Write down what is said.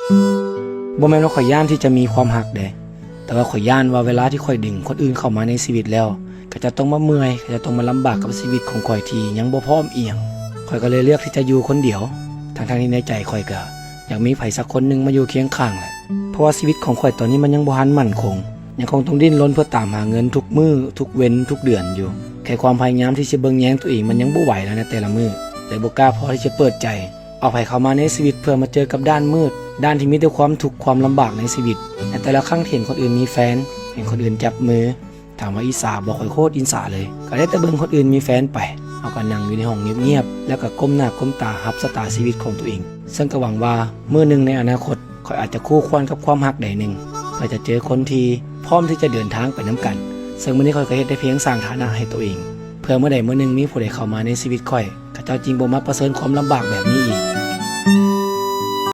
ບໍ່ແມ່ນວ່າຂ້ອຍຢ້ານທີ່ຈະມີຄວາມຮັກເດ້, ແຕ່ວ່າຂ້ອຍຢ້ານວ່າເວລາທີ່ຂ້ອຍດຶງຄົນອື່ນເຂົ້າມາໃນຊີວິດແລ້ວ ເຂົາເຈົ້າຕ້ອງມາເມື່ອຍ, ເຂົາເຈົ້າຕ້ອງມາລຳບາກກັບຊີວິດຂອງຂ້ອຍທີ່ຍັງບໍ່ພ້ອມອີ່ຫຍັງ. ຂ້ອຍກໍເລີຍເລືອກທີ່ຈະຢູ່ຄົນດຽວ, ທັງໆທີ່ໃນໃຈຂ້ອຍກໍຢາກມີໃຜສັກຄົນໜຶ່ງມາຢູ່ຄຽງຂ້າງແຫຼະ. ເພາະວ່າຊີວິດຂອງຂ້ອຍຕອນນີ້ມັນຍັງບໍ່ທັນໝັ້ນຄົງ, ຍັງຄົງຕ້ອງດີ້ນລົນເພື່ອຕາມຫາເງິນທຸກມື້, ທຸກເວັນ, ທຸກເດືອນຢູ່. ແຄ່ຄວາມພະຍາຍາມທີ່ຈະເບິ່ງແຍງຕົວເອງມັນຍັງບໍ່ໄຫວແລ້ວໃນແຕ່ລະມື້, ເລີຍບໍ່ກ້າພໍທີ່ຈະເປີດໃຈ ເອົາໃຜເຂົ້າມາໃນຊີວິດເພື່ອມາເຈີກັບດ້ານມືດ, ດ້ານທີ່ມີແຕ່ຄວາມທຸກຄວາມລຳບາກໃນຊີວິດ. ໃນແຕ່ລະຄັ້ງທີ່ເຫັນຄົນອື່ນມີແຟນ, ເຫັນຄົນອື່ນຈັບມື, ຖາມວ່າອິດສາບໍ່? ຂ້ອຍໂຄດອິດສາເລີຍ. ກໍໄດ້ແຕ່ເບິ່ງຄົນອື່ນມີແຟນໄປ, ເຮົາກໍນັ່ງຢູ່ໃນຫ້ອງງຽບໆ ແລ້ວກໍກົ້ມໜ້າກົ້ມຕາຮັບຊະຕາຊີວິດຂອງຕົວເອງ. ເຊິ່ງກໍຫວັງວ່າມື້ໜຶ່ງໃນອະນາຄົດ ຂ້ອຍອາດຈະຄູ່ຄວນກັບຄວາມຮັກໃດໜຶ່ງ ເພື່ອຈະເຈີຄົນທີ່ພ້ອມທີ່ຈະເດີນທາງໄປນຳກັນ. ເຊິ່ງມື້ນີ້ຂ້ອຍກໍເຮັດໄດ້ພຽງສ້າງຖານະໃຫ້ຕົວເອງ, ເພື່ອມື້ໃດມື້ໜຶ່ງມີຜູ້ໃດເຂົ້າມາໃນຊີວິດຂ້ອຍ, ເຂົາເຈົ້າຈຶ່ງບໍ່ມາປະເຊີນຄວາມລຳບາກແບບນີ້ອີກ.